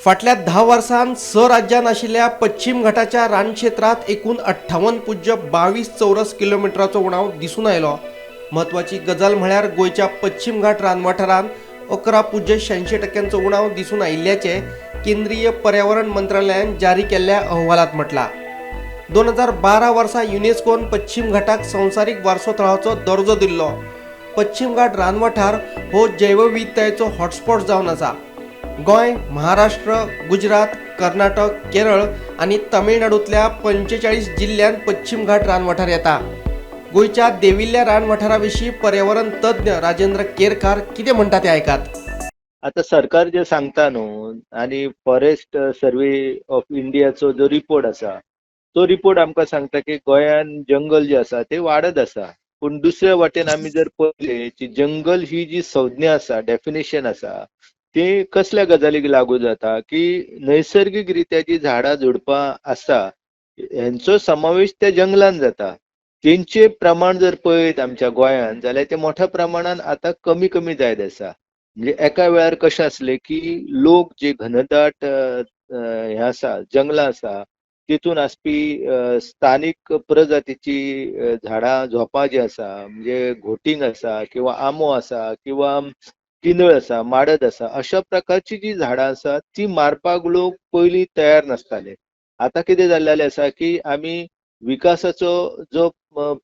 फाटल्या 10 वर्सांत 6 राज्यांत आशिल्ल्या पश्चिम घाटाच्या रानक्षेत्रांत एकूण 58.22 चौरस किलोमिटराचो उणाव दिसून आयलो. म्हत्वाची गजाल म्हळ्यार गोंयच्या पश्चिम घाट रान वाठारांत 11.86% उणाव दिसून आयिल्ल्याचें केंद्रीय पर्यावरण मंत्रालयान जारी केल्ल्या अहवालांत म्हटलां. 2012 वर्सा युनेस्कोन पश्चिम घाटाक संवसारीक वारसो थळाचो दर्जो दिल्लो. पश्चिम घाट रान वाठार हो जैवविविधतायेचो हॉटस्पॉट जावन आसा. गोंय, महाराष्ट्र, गुजरात, कर्नाटक, केरळ आनी तमिळनाडूंतल्या 45 जिल्ल्यांत पश्चिम घाट रान वाठार येता. गोंयच्या देविल्ल्या रान वाठारा विशीं पर्यावरण तज्ञ राजेंद्र केरकार कितें म्हणटा तें आयकात. आता सरकार जे सांगता न्हू आनी फॉरेस्ट सर्वे ऑफ इंडियाचो जो रिपोर्ट आसा तो रिपोर्ट आमकां सांगता की गोंयान जंगल जे आसा ते वाडत आसा. पूण दुसऱ्या वाटेन आमी जर पळयलें की जंगल ही जी संज्ञा आसा, डेफिनेशन आसा, ते कसल्या गजालीक लागू जाता की नैसर्गिक रित्या जी झाडां झुडपां आसा हेंचो समावेश त्या जंगलान जाता. तेंचे प्रमाण जर पळयत आमच्या गोंयान जाल्यार ते मोठ्या प्रमाणान आतां कमी कमी जायत आसा. म्हणजे एका वेळार कशें आसलें की लोक जे घनदाट हें आसा जंगलां आसा तितून आसपी स्थानीक प्रजातीची झाडां झोपां जी आसा, म्हणजे घोटींग आसा किंवा आंबो आसा किंवा किंदळ आसा, माडद आसा, अशा प्रकारची जी झाडां आसा ती मारपाक लोक पयलीं तयार नासताले. आतां कितें जाल्लें आसा की आमी विकासाचो जो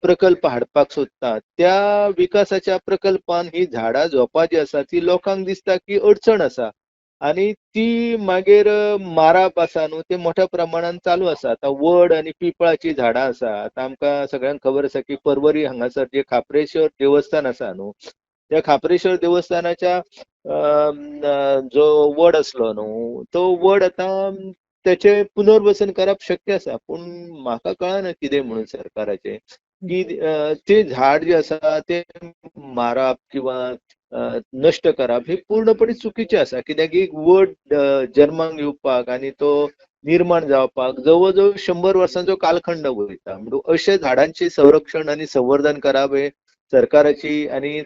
प्रकल्प हाडपाक सोदता त्या विकासाच्या प्रकल्पान ही झाडां झोपां जी आसा ती लोकांक दिसता की अडचण आसा आनी ती मागीर मारप आसा न्हू ते मोठ्या प्रमाणान चालू आसा. आतां वड आनी पिंपळाची झाडां आसा. आतां आमकां सगळ्यांक खबर आसा की पर्वरी हांगासर जे खाप्रेश्वर देवस्थान आसा न्हू त्या खाप्रेश्वर देवस्थानाच्या जो वड आसलो न्हू तो वड आतां तेचे पुनर्वसन करप शक्य आसा. पूण म्हाका कळना कितें म्हणून सरकाराचें की ते झाड जे आसा ते मारप किंवा नश्ट करप हे पूर्णपणे चुकीचें आसा. कित्याक एक वड जन्माक येवपाक आनी तो निर्माण जावपाक जवळ जवळ 100 वर्सांचो कालखंड वयता. म्हणून अशे झाडांचें संरक्षण आनी संवर्धन करप हे सरकाराची आनी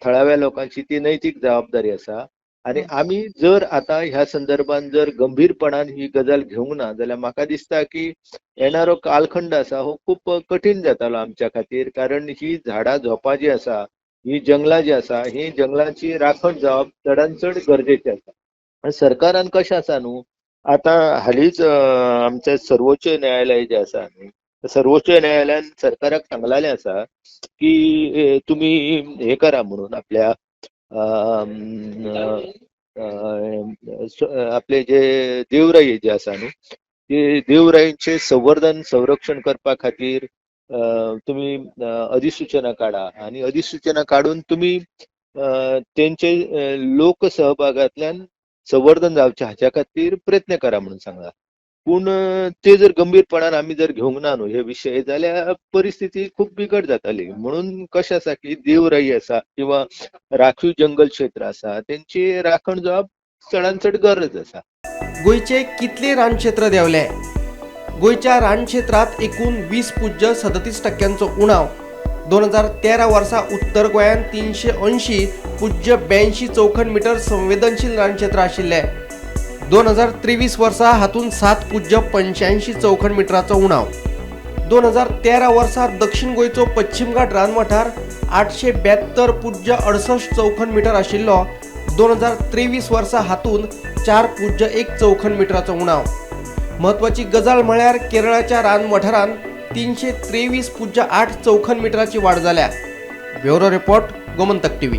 थळाव्या लोकांची ती नैतीक जबाबदारी आसा. आनी आमी जर आतां ह्या संदर्भान जर गंभीरपणान ही गजाल घेवंक ना जाल्यार म्हाका दिसता की येणारो कालखंड आसा हो खूब कठीण जातालो आमच्या खातीर. कारण ही झाडां झोपां जी आसा, ही जंगलां जी आसा, ही जंगलांची राखण जावप चडान चड गरजेचें आसा. आनी सरकारान कशें आसा न्हू आतां हालींच आमचें सर्वोच्च न्यायालय जें आसा न्हू सर्वोच्च न्यायालयान सरकाराक सांगलेलें आसा की तुमी हें करा म्हणून आपल्या आपले जे देवराई जे आसा न्हू ते देवराईंचे संवर्धन संरक्षण करपा खातीर तुमी अधिसूचना काडा आनी अधिसूचना काडून तुमी तेंचे लोकसहभागांतल्यान संवर्धन जावचें हाच्या खातीर प्रयत्न करा म्हणून सांगला. पूण ते जर गंभीरपणान आमी जर घेवंक ना न्हू हे विशय जाल्यार परिस्थिती खूब बिकट जाताली. म्हणून कशें आसा की देवराई आसा किंवा राखीव जंगल क्षेत्र आसा तेंची राखण जावप चडान चड गरज आसा. गोंयचे कितले रानक्षेत्र देंवले? गोंयच्या रानक्षेत्रांत एकूण 20.37% उणाव. 2013 वर्सा उत्तर गोंयांत 380.82 चौखण मिटर संवेदनशील रानक्षेत्र आशिल्लें. 2023 वर्सा हातूंत 7.85 चौखण मिटराचो उणाव. 2013 वर्सा दक्षिण गोंयचो पश्चिम घाट रान वाठार 872.68 चौखण मिटर आशिल्लो. 2023 वर्सा हातूंत 4.1 चौखण मिटराचो उणाव. म्हत्वाची गजाल म्हळ्यार केरळाच्या रान वाठारांत 323.8 चौखण मिटराची वाड जाल्या. Bureau report, Gomantak TV.